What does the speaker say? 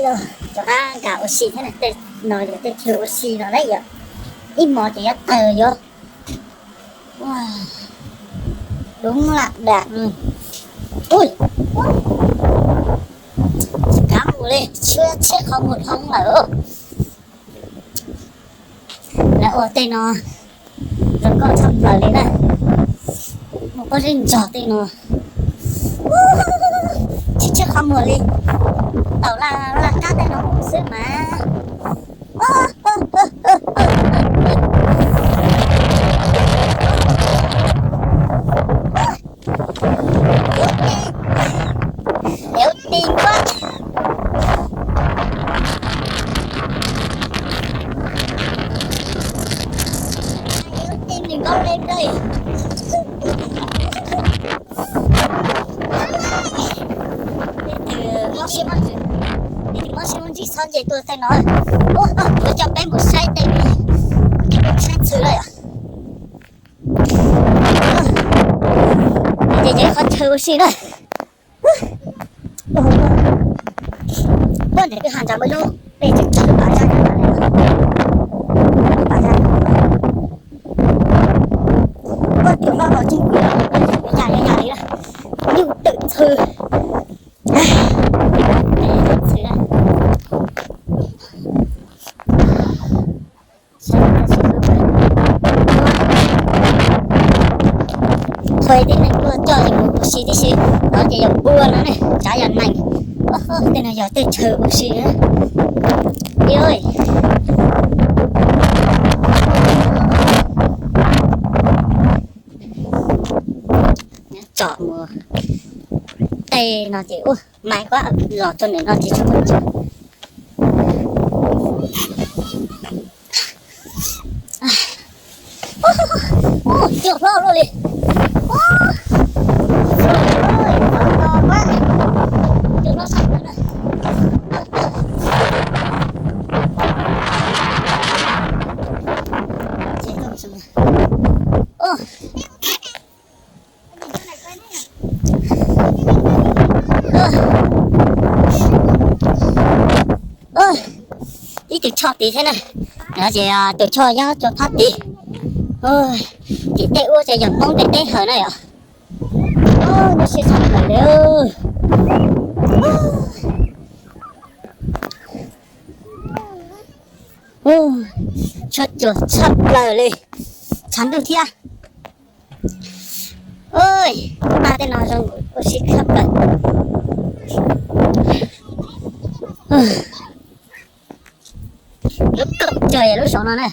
Rov qab nkag ua si thiab, tej no yog tej chaw ua si no na yom. Ib hmos ces yuav tawg yom. Ua, đúng là bạn. Ui, tsis kav mus li, tshiab tshiab qhov muag dhau lawm. Lawv ua tej no zoo nkauj tshaj plaws li na. Mus pob zeb ntog tej no, tshiab tshiab qhov muag li. Tau laj laj kab tej no mus xwb mas. Ua, ua ti npab, ua ti nws nkaus le nplej. Leej twg mob siab mob ntsws, leej twg mob siab mob ntsws txhob nce tuaj tej no. Ua, kuv coj peb mus saib tej, saib ntxhw lawm yom. Ces yog ib qhov chaw ua si na. Tuaj ntawm kwj ha ntawd muaj lub dej tseem tsawg pas zaj, pas zaj. Tuaj cuag hlob los tsis, ya ya ya li, nyuj twm ntxhw. Ntxhw na. Txhais tib neeg tuaj coj mus ua si tib si, no ces yog npua no ne, tsav yog nees. Tej no yog tej chaw ua si na. Ib, tsom mus tej no ces ua mais kuab los rau ntawm no ces tsis muaj tsav. Cuag hlob luaj li. Cuag hlob sab plaws na. Ib tug choj tid thiab na. No ces tus choj nyob rau thab tid. Tim tej ub ces yog Hmoob tej teb hawm na yom. Nyuaj siab tshaj plaws li. Tshav cuag tshaj plaws li. Tshav ntuj thiab. Ua, tej no zoo ua si tshaj plaws. Lub koj cog lub saum no na.